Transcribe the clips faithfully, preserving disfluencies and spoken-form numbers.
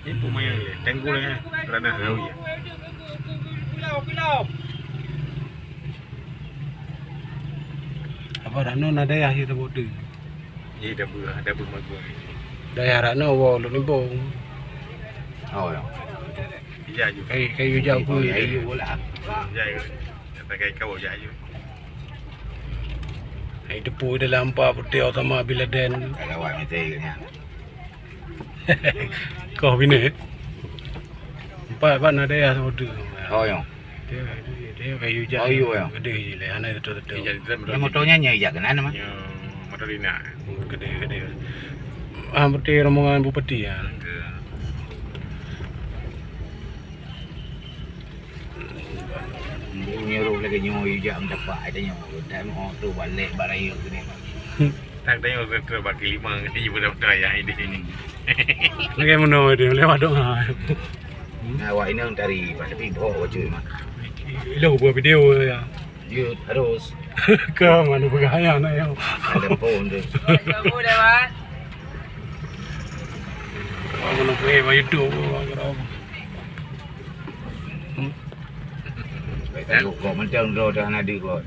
Ini pemain le, tanggul ya, kerana rawi ya. Apa dah nuna daya hidup bodoh. Ye, dah ber-, dah bermagun. Dayah rano wo lôn imbong. Oh, ya. Ija aju. Kayu, kayu ija aku. Kayu, kayu bola. Ija aju. Pakai kau ija aju. Hai tepui dalam empat putih sama Bin Laden. Kalau awak mesti kan. Kau bini. Empat ban ada ya sama tu. Oh, ya. Dia, dia, dia kayu jak. Oh, iya, ya. Gede je lah, hana betul-betul. Iya, dia betul. Yang motornya nya jak kena nama? Ya, motor Rina. Gede, gede. Ah, berarti rombongan bupati ya. Dia nyuruh lagi nyoe jak mendapat aja nyoe. Tak mau tu balik baraya gede. Tak tengok ke, ke baki lima ni ibu dah betul ayah ini. Lagi mana dia lewat doa. Nah, awak ini tari, tapi bawa baju mah. Ilo buat video ya. Dia harus. Ke mana bergaya nak ya? Ada pun tu. Kamu lewat. Kamu nak pergi baju tu. Hmm? Baik, kok macam tu dah nadi kok.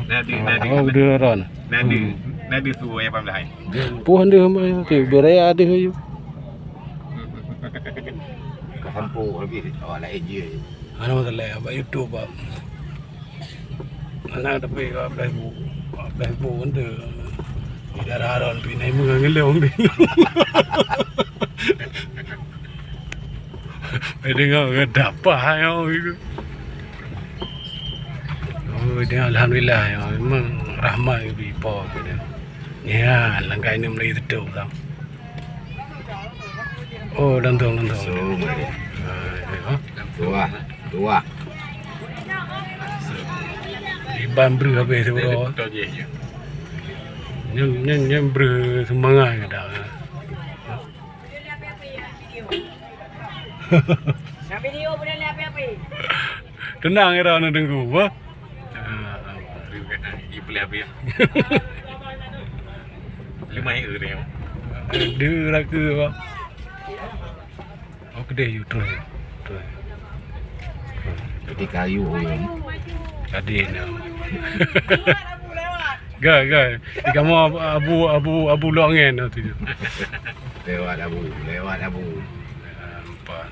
Nadi, nadi. Oh, udah ron. Nadi, nadi suruh ya pam dah. Puh anda hamba tu beraya ada ayu. Kasampu lebih awak lain je. Mana masalah abang YouTube bang. Mana tapi abang bu, abang bu anda. Darah ron pinai mengang ngelong dia. Eh, dengar ke dapah ya gitu. Oh, dia alhamdulillah ya, memang rahmat ya bagi po gitu. Ya, langkah ini mulai tutup lah. Oh, lantong, lantong. So, mari. Ah, ya, ha? Dua, dua. Iban breuh habéh tu bro. Nyan, nyan, nyan breuh seumangat ke dak? Tenang ya, dah nunggu, apa? Ipulih habéh. Lima hari dia. Dia raka apa? Oh, kedeh you terus. Terus. Jadi kayu you. Tadi ni. Gai, gai. Di kamu abu, abu, abu, abu lok angin tu. Lewat abu, lewat abu. Nampak.